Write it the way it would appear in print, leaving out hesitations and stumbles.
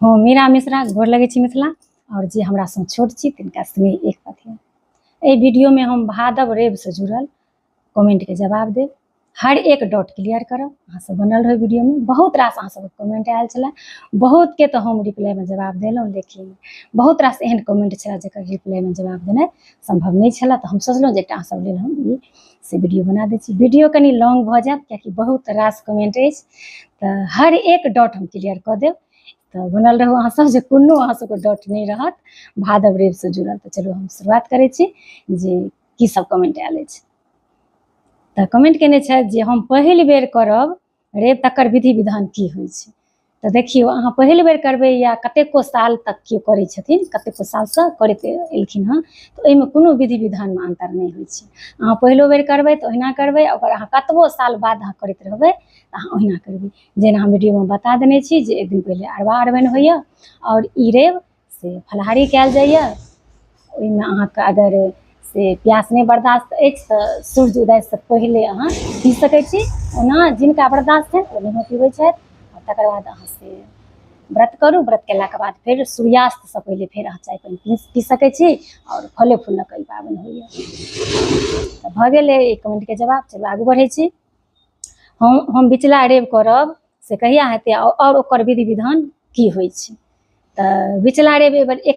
हम मीरा मिश्रा गोर लगै छी मिथिला आओर जे हमरा सँ छोट छी तिनका स्नेह एक पथिया। एहि वीडियोमे हम भादव रविसँ जुड़ल कमेंटके जवाब देब, हर एक डॉट क्लियर करब। अहाँ सब बनल रहू वीडियोमे। बहुत रास अहाँ सबके कमेंट आयल छलै, बहुतके तऽ हम रिप्लाइमे जवाब देलहुँ, लेकिन बहुत रास एहन कमेंट छलै जकर रिप्लाइमे जवाब देनाइ सम्भव नहि छलै। तऽ हम सोचलहुँ जे एकटा अहाँ सब लेल हम ई से वीडियो बना दै छी। वीडियो कनि लॉन्ग भऽ जायत कियाकि बहुत रास कमेंट अछि, तऽ हर एक डॉट हम क्लियर कऽ देब। तऽ बनल रहू अहाँ सब जे कोनो अहाँ सबके डॉट नहि रहत भादव रविसँ जुड़ल। तऽ चलू हम शुरुआत करै छी जे की सब कमेंट आयल अछि। तऽ कमेंट केने छथि जे हम पहिल बेर करब रवि, तकर विधि विधान की होइ छै। तऽ देखियौ, अहाँ पहिल बेर करबै या कतेको साल तक केओ करै छथिन, कतेको सालसँ करैत एलखिन हँ, तऽ ओहिमे कोनो विधि विधानमे अन्तर नहि होइ छै। अहाँ पहिलो बेर करबै तऽ ओहिना करबै, ओकर अहाँ कतबो साल बाद अहाँ करैत रहबै तऽ अहाँ ओहिना करबै। जेना हम वीडियोमे बता देने छी जे एक दिन पहिले अरबा अरबाइन होइए आओर ई रवि से फलाहारी कयल जाइए। ओहिमे अहाँके अगर से प्यास नहि बर्दाश्त अछि तऽ सूर्य उदयसँ पहिले अहाँ पी सकै छी। ओना जिनका बर्दाश्त छनि ओ नहियो पीबै छथि। आ तकर बाद अहाँ से व्रत करू। व्रत केलाके बाद फेर सूर्यास्तसँ पहिले फेर अहाँ चाय पानि पी पी सकै छी आओर फले फूल लऽ कऽ ई पाबनि होइए। तऽ भऽ गेलै ई कमेंटके जवाब। चलू आगू बढ़ै छी। हम बिचला रवि करब से कहिया हेतै आओर ओकर विधि विधान की होइ छै। तऽ बिचला रवि एहि बेर एक